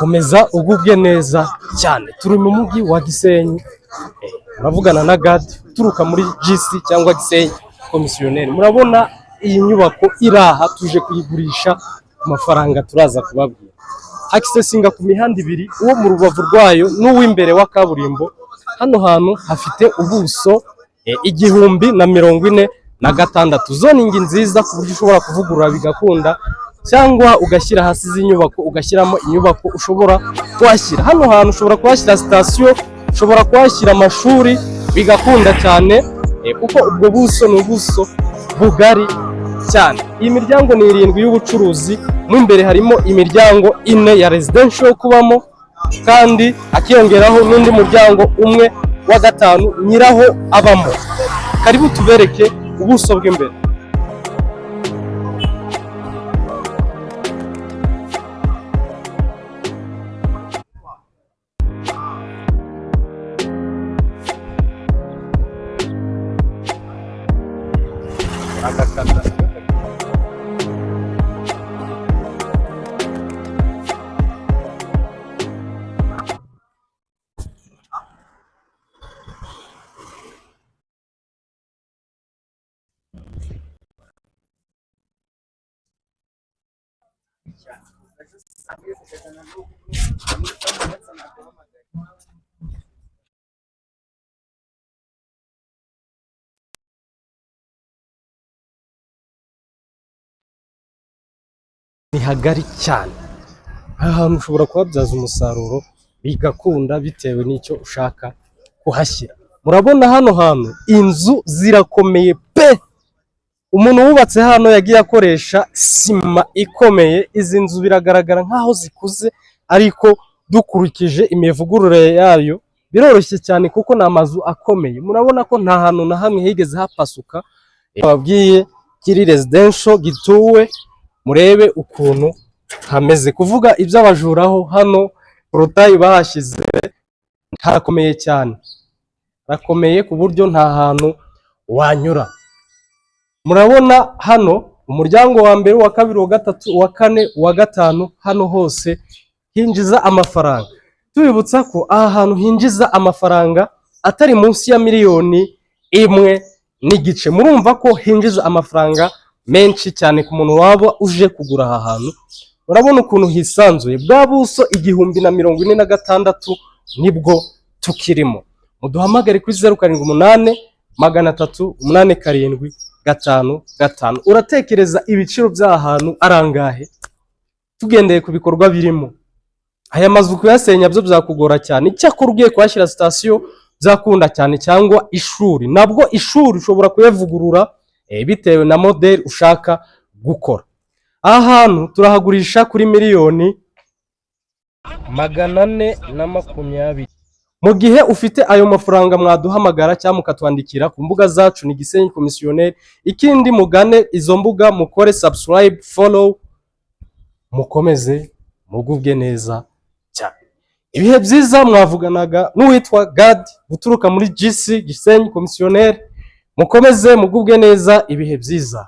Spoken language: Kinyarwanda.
Komeza ugubwe neza cyane. Turi mu mujyi wa Gisenyi, muravugana na Gad uturuka muri GC cyangwa Gisenyi Komisiyoneri. Murabona iyi nyubako iri aha, tuje kuyigurisha ku mafaranga turaza kubabwira. Hakisesinga ku mihanda ibiri, uwo mu rubavu rwayo n'uw'imbere wa kaburimbo. Hano hantu hafite ubuso 1046, zoning nziza ku buryo ushobora kuvugurura bigakunda, cyangwa ugashyira hasi izi nyubako ugashyiramo inyubako ushobora kuhashyira. Hano hantu ushobora kuhashyira sitasiyo, ushobora kuhashyira amashuri bigakunda cyane, kuko ubwo buso ni ubuso bugari cyane. Iyi miryango ni irindwi y'ubucuruzi, mo imbere harimo imiryango ine ya residential yo kubamo, kandi hakiyongeraho n'undi muryango umwe wa gatanu nyiraho abamo. Karibu tubereke ubuso bw'imbere. Ni hagari cyane, aha hantu ushobora kuhabyaza umusaruro bigakunda bitewe n'icyo ushaka kuhashyira. Murabona hano hantu inzu zirakomeye pe! Umuntu wubatse hano yagiye akoresha sima ikomeye. Izi nzu biragaragara nk'aho zikuze, ariko dukurikije imivugurure yayo biroroshye cyane kuko ni amazu akomeye. Murabona ko nta hantu na hamwe higeze hapasuka. Babwiye kiri residential gituwe, murebe ukuntu hameze. Kuvuga iby'abajuraho hano, porotayi bahashyize harakomeye cyane, harakomeye ku buryo nta hantu wanyura. Murabona hano umuryango wa mbere, uwa kabiri, uwa gatatu, uwa kane, uwa gatanu, hano hose hinjiza amafaranga. Tubibutsa ko aha hantu hinjiza amafaranga atari munsi ya 1.5 miliyoni. Murumva ko hinjiza amafaranga menshi cyane ku muntu waba uje kugura aha hantu. Murabona ukuntu hisanzuye, bwa buso 1046 nibwo tukirimo. Muduhamagare kuri 078 300 87 55. Uratekereza ibiciro by'aha hantu ari angahe tugendeye ku bikorwa birimo? Aya mazu kuyasenya byo byakugora cyane, icyakora ugiye kuhashyira sitasiyo byakunda cyane, cyangwa ishuri. Nabwo ishuri ushobora kuyavugurura bitewe na modeli ushaka gukora. Aha hantu turahagurisha kuri 420 miliyoni. Mu gihe ufite ayo mafaranga mwaduhamagara cyangwa mukatwandikira ku mbuga zacu, ni Gisenyi Komisiyoneri. Ikindi, mugane izo mbuga mukore subscribe, follow, mukomeze mugubwe neza cyane. Ibihe byiza. Mwavuganaga n'uwitwa Gad guturuka muri GC Gisenyi Komisiyoneri. Mukomeze mugubwe neza, ibihe byiza.